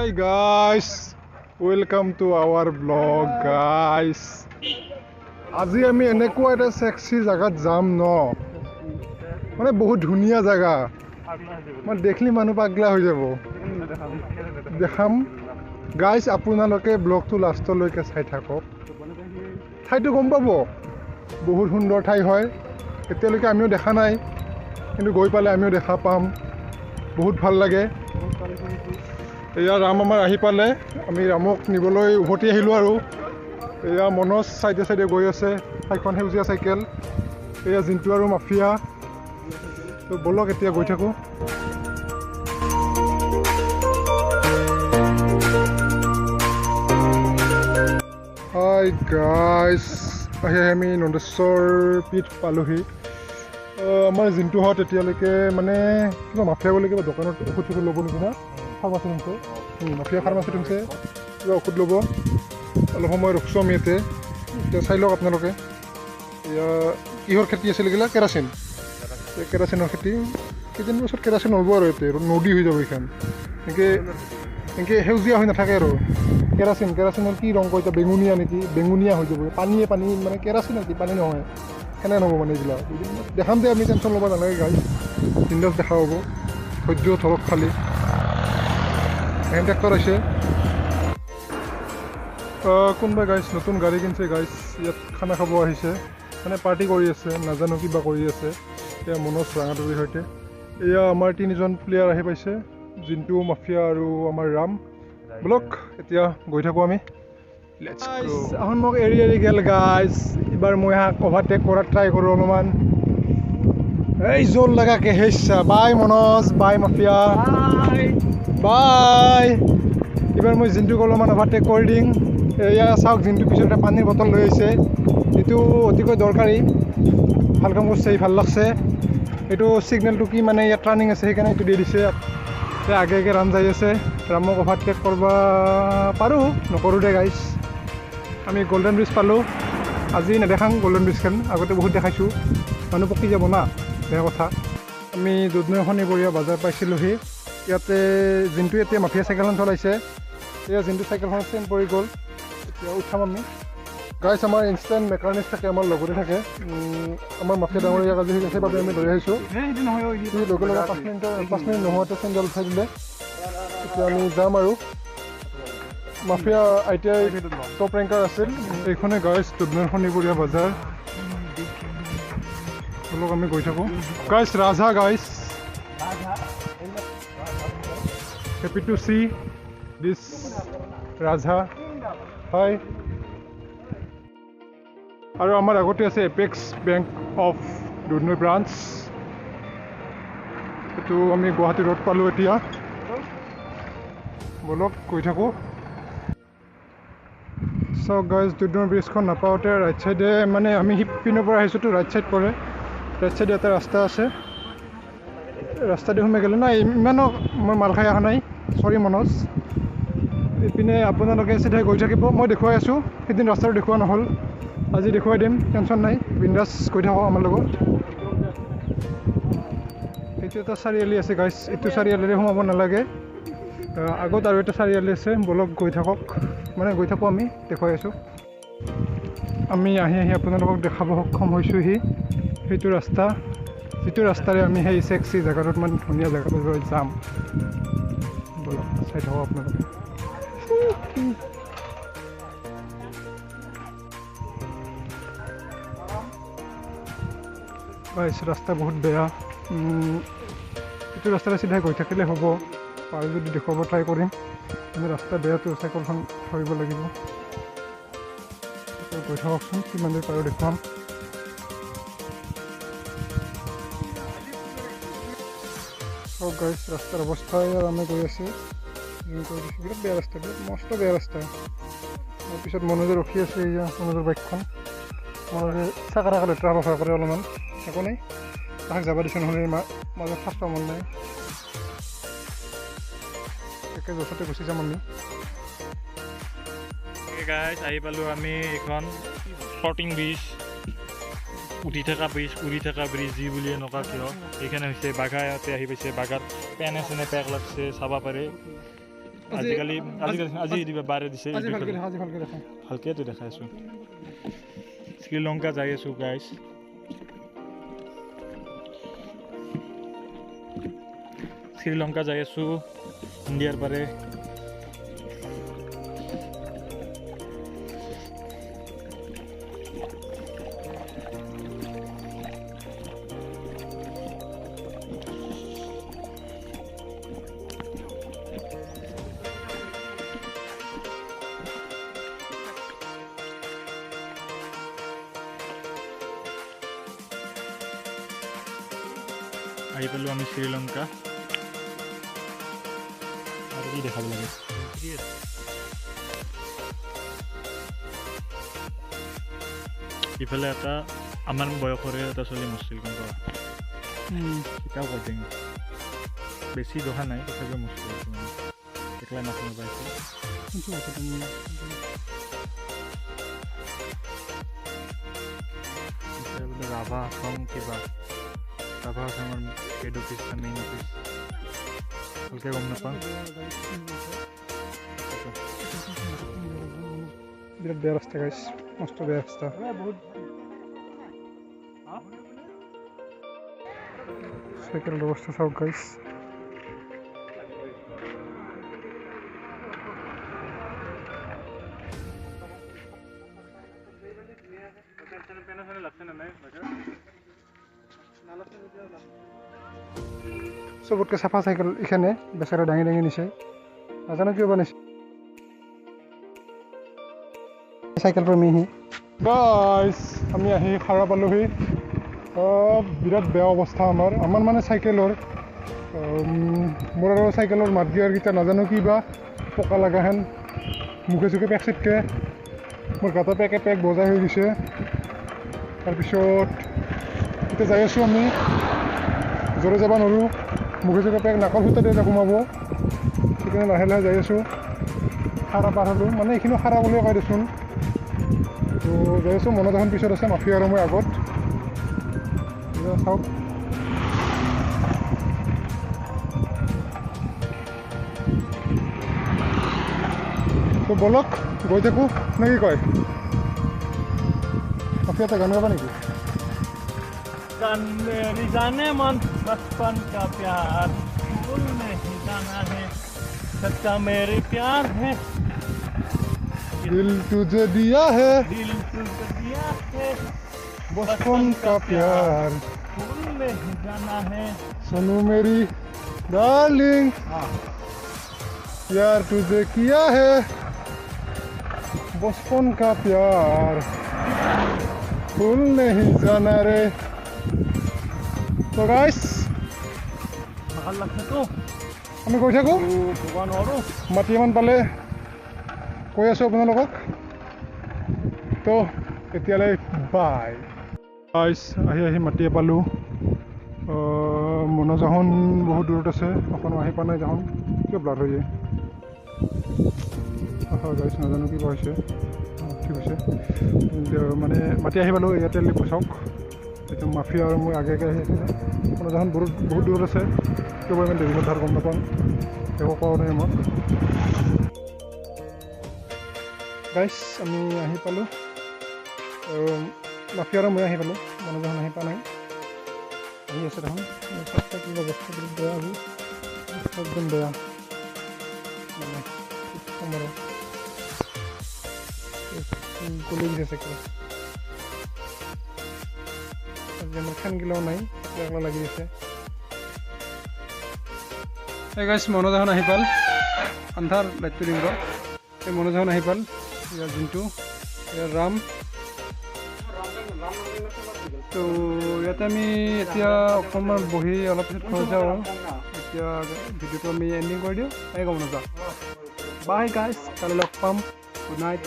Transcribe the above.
Hi guys, welcome to our vlog guys. আজি আমি এনেকুৱা এটা সেক্সি জাগাত যাম ন, মানে বহুত ধুনীয়া জাগা, মানে দেখলি মানুহ পাগলা হৈ যাব। দেখাম গাইস, আপোনালোকে ব্লগটো লাষ্টলৈকে চাই থাকক, ঠাইটো গম পাব। বহুত সুন্দৰ ঠাই হয়, এতিয়ালৈকে আমিও দেখা নাই, কিন্তু গৈ পালে আমিও দেখা পাম, বহুত ভাল লাগে। এয়া ৰাম আমাৰ আহি পালে, আমি ৰামক নিবলৈ উভতি আহিলোঁ। আৰু এয়া মনোজ চাইডে চাইডে গৈ আছে, ঠাইখন সেউজীয়া চাইকেল। এয়া জিন্তু আৰু মাফিয়া। তো ব'লক এতিয়া গৈ থাকোঁ। হাই গাইছ, আহি আহি আমি নন্দেশ্বৰ পীঠ পালোহি। আমাৰ জিন্তুহঁত এতিয়ালৈকে মানে কিবা মাফিয়া গ'লে কিবা দোকানত ঔষধ চৌষধ ল'ব নেকি না, ফাৰ্মাচীত সোমছে, মাফিয়া ফাৰ্মাচীত সোমছে, কিবা ঔষধ ল'ব। অলপ সময় ৰখছোঁ আমি ইয়াতে, এতিয়া চাই লওক আপোনালোকে। এয়া কিহৰ খেতি আছিল এইগিলা? কেৰাচিন, কেৰাচিনৰ খেতি। কেইদিন পাছত কেৰাচিন নল'ব আৰু, ইয়াতে নদী হৈ যাব এইখন। এনেকৈ এনেকৈ সেউজীয়া হৈ নাথাকে আৰু। কেৰাচিন, কেৰাচিনৰ কি ৰং কয় এতিয়া, বেঙুনীয়া নেকি, বেঙুনীয়া হৈ যাব, পানীয়ে পানী, মানে কেৰাচিন কি পানী নহয়, সেনে নহ'ব মানে এইবিলাক। দেখাম দে আমি, টেনশ্যন ল'ব নালাগে গাইজ, বিন্দাছ দেখা হ'ব, ধৈৰ্য ধৰক খালি। এখন ট্ৰেক্টৰ আহিছে। কোনোবা গাইজ নতুন গাড়ী কিনিছে গাইজ, ইয়াত খানা খাব আহিছে, মানে পাৰ্টি কৰি আছে, নাজানো কিবা কৰি আছে। এয়া মনোজ ৰাঙাটুৰিৰ সৈতে। এয়া আমাৰ তিনিজন প্লেয়াৰ আহি পাইছে, জিন্তু, মাফিয়া আৰু আমাৰ ৰাম। ব'লক এতিয়া গৈ থাকোঁ আমি। এখন মোক এৰি এৰি গ'ল গাইজ, এইবাৰ মই হাক অভাৰটেক কৰাত ট্ৰাই কৰোঁ অলপমান। এই জোৰ লগাকে হেইছা, বাই মনোজ, বাই মাফিয়া, বাই। এইবাৰ মই জিন্তুক অলপমান অভাৰটেক কৰি দিম। এয়া চাওক, জিন্তু পিছত এটা পানীৰ বটল লৈ আহিছে, এইটো অতিকৈ দৰকাৰী, ভাল কাম কৰিছে, ভাল লাগছে। এইটো ছিগনেলটো কি মানে ইয়াত টাৰ্ণিং আছে, সেইকাৰণে এইটো দি দিছে। আগে আগে ৰাম যাই আছে, ৰামক অভাৰটেক কৰিব পাৰোঁ, নকৰোঁ দে গাইজ। আমি গল্ডেন ব্ৰিজ পালোঁ, আজি নেদেখাং গল্ডেন ব্ৰিজখন, আগতে বহুত দেখাইছোঁ, মানুহ পকি যাব না, বেয়া কথা। আমি দুধনৈ শনিবৰীয়া বজাৰ পাইছিলোঁহি। ইয়াতে জিন্তু এতিয়া মাফিয়া চাইকেলখন চলাইছে, এয়া জিন্তু চাইকেলখন চেইন পৰি গ'ল, এতিয়া উঠাম আমি। গাইজ আমাৰ ইনষ্টেণ্ট মেকানিক থাকে, আমাৰ লগতে থাকে। আমাৰ মাফিয়া ডাঙৰীয়াক আজি শিকাইছে বাবে আমি লৈ আহিছোঁ। লগে লগে 5 মিনিট নোহোৱাতে চেণ্ডেল উঠাই দিলে। এতিয়া আমি যাম আৰু। মাফিয়া ITI top ৰেংকাৰ আছিল। এইখনে গাইজ দুধনৈ শনিবৰীয়া বজাৰ, ব'লক আমি গৈ থাকোঁ। Guys Raja guys, happy to see this Raja. হয়, আৰু আমাৰ আগতে আছে apex bank of Dudhnoi branch. এইটো আমি গুৱাহাটী ৰোড পালোঁ এতিয়া, ব'লক গৈ থাকোঁ। চাওক গাইজ, দুধনৈ ব্ৰিজখন নাপাওঁতে ৰাইট চাইডে, মানে আমি সিপিনৰ পৰা আহিছোঁতো, ৰাইট চাইড পৰে, ৰাইট চাইডে এটা ৰাস্তা আছে, ৰাস্তা দি সোমাই গ'লে নাই, ইমানো মই মাল খাই অহা নাই, চৰি মনোজ। এইপিনে আপোনালোকে চিধাই গৈ থাকিব, মই দেখুৱাই আছোঁ, সেইদিন ৰাস্তাটো দেখুওৱা নহ'ল, আজি দেখুৱাই দিম, টেনশ্যন নাই, বিন্দাছ গৈ থাকক আমাৰ লগত। এইটো এটা চাৰিআলি আছে গাইজ, এইটো চাৰিআলিৰে সোমাব নালাগে, আগত আৰু এটা চাৰিআলি আছে, ব'লক গৈ থাকক, মানে গৈ থাকোঁ আমি, দেখুৱাই আছোঁ। আমি আহি আহি আপোনালোকক দেখাব সক্ষম হৈছোঁহি সেইটো ৰাস্তা, যিটো ৰাস্তাৰে আমি সেই চেক্সি জেগাটোত, মানে ধুনীয়া জেগাটোলৈ যাম। ব'লক চাই থাকক আপোনালোকে। গাইজ ৰাস্তা বহুত বেয়া, এইটো ৰাস্তাৰে চিধাই গৈ থাকিলে হ'ব, পাৰোঁ যদি দেখুৱাব ট্ৰাই কৰিম, কিন্তু ৰাস্তা বেয়াটো, চাইকেলখন ধৰিব লাগিব। গৈ থাককচোন, কিমান দূৰ পাৰোঁ দেখুৱাম। চাওক গাইজ ৰাস্তাৰ অৱস্থা, আৰু আমি গৈ আছোঁ, বিৰাট বেয়া ৰাস্তা, বিৰাট মস্ত বেয়া ৰাস্তা। তাৰপিছত মনোজে ৰখি আছে, এয়া মনোজৰ বাইকখন, মনোজে চাকা থাকা লেতেৰা বফা কৰে অলপমান, একো নাই, তাহাক যাব দিছোঁ, নহ'লে মাজত ফাৰ্ষ্ট মন নাই, একে জছতে গুচি যাম আমি। গাইজ আহি পালোঁ আমি এইখন ফ্লটিং ব্ৰিজ, উঠি থকা ব্ৰিজ, উৰি থকা ব্ৰিজ যি বুলি এনেকুৱা কিয়। এইখানে হৈছে বাঘা, ইয়াতে আহি পাইছে, বাঘাত পেনে চেনে পেক লাগছে, চাব পাৰে। আজিকালি আজি বাৰে দিছে। ভালকেতো দেখাই আছোঁ। শ্ৰীলংকা যাই আছোঁ গাইছ। শ্ৰীলংকা যাই আছোঁ ইণ্ডিয়াৰ পাৰে। আহি পালোঁ আমি শ্ৰীলংকা। আৰু কি দেখাব লাগে? ইফালে এটা আমাৰ বয়সৰে এটা ছোৱালী মৰছিল, গম পোৱা? এটাও কৈ দিম, বেছি দহা নাই, তথাপিও মৰছিল। একলাই মাছ পাইছে। বোলে ৰাভা হাছং কিবা, ৰাভা হাছঙৰ হেড অফিচ না মেইন অফিচ, ভালকৈ গম নাপাওঁ। বিৰাট বেয়া ৰাস্তা গাইছ, মস্ত বেয়া ৰাস্তা। চাইকেলৰ অৱস্থা চাওক গাইছ। চবতকৈ চাফা চাইকেল এইখানে বেচাৰা দাঙি দাঙি নিছে, নাজানো কিয় বা নিছে চাইকেল প্ৰেমী। গাইছ আমি আহি খাৰা পালোহি। বিৰাট বেয়া অৱস্থা আমাৰ, আমাৰ মানে চাইকেলৰ, মোৰ আৰু চাইকেলৰ মাত গিয়াৰকেইটা নাজানো কি বা পকা লগাহেন, মুখে চুখে পেক চিটকে মোৰ গাঁতৰ পেকে পেক বজাই হৈ গৈছে। তাৰপিছত এতিয়া যাই আছোঁ আমি, জোৰে যাব নোৱাৰোঁ, মুখে চুখে পেক নাকৰ সূতা দিয়ে সোমাব, সেইকাৰণে লাহে লাহে যাই আছোঁ। খাৰা পাৰ হ'লোঁ, মানে এইখিনিও খাৰা বুলিয়ে কয় দেচোন। তো যাই আছোঁ, মনত এখন পিছত আছে, মাফিয়া আৰু মই আগত। চাওক তো বলক গৈ থাকোঁ নে কি কয়? মাফিয়া এটা গান গাবা নেকি? मेरी जाने मन बचपन का प्यार भूल नहीं जाना है, सच्चा मेरे प्यार है, दिल तुझे दिया है, दिल तुझे दिया है, बचपन का प्यार भूल नहीं जाना है, सोनू मेरी डार्लिंग प्यार तुझे किया है, बचपन का प्यार भूल नहीं जाना रे। তো গাইছ ভাল লাগছেতো, আমি গৈ থাকোঁ, মাটি ইমান পালে কৈ আছোঁ আপোনালোকক। তো এতিয়ালৈ বাই গাইছ। আহি আহি মাটিয়ে পালোঁ। মনোজাখন বহুত দূৰত আছে, অকণো আহি পোৱা নাই। জাহন কিয় ব্লাড হৈ যায় গাইছ, নাজানো কিবা হৈছে। ঠিক হৈছে, মানে মাটি আহি পালোঁ। ইয়াতে চাওক, এতিয়া মাফিয়া আৰু মই আগে আগে আহি আছিলে। মনোজাখন বহুত বহুত দূৰত আছে, কিয় ইমান দেৰি হ'ল তাৰ গম নাপাওঁ, একো কোৱা নাই আমাক। গাইছ আমি আহি পালোঁ, আৰু মাফিয়া আৰু মই আহি পালোঁ, মনোজাখন আহি পোৱা নাই, আহি আছে দেখোন। চাইকেলৰ অৱস্থা বহুত বেয়া আজি, একদম বেয়া, মানে গলি গৈছে চাইকেল। আজি আমাৰ খেনগিলাও নাই, একলা লাগি আছে। এই গাইছ মনোজাখন আহি পাল, আন্ধাৰ লাইটটো দিম ৰ। এই মনোজাখন আহি পাল, ইয়াৰ যোনটো ইয়াৰ ৰাম। তো ইয়াতে আমি এতিয়া অকণমান বহি অলপ পিছত ঘৰত যাওঁ আৰু। এতিয়া ভিডিঅ'টো আমি এণ্ডিং কৰি দিওঁ, এই গম নাযাওঁ। বাই গাইছ, কালি লগ পাম, গুড নাইট।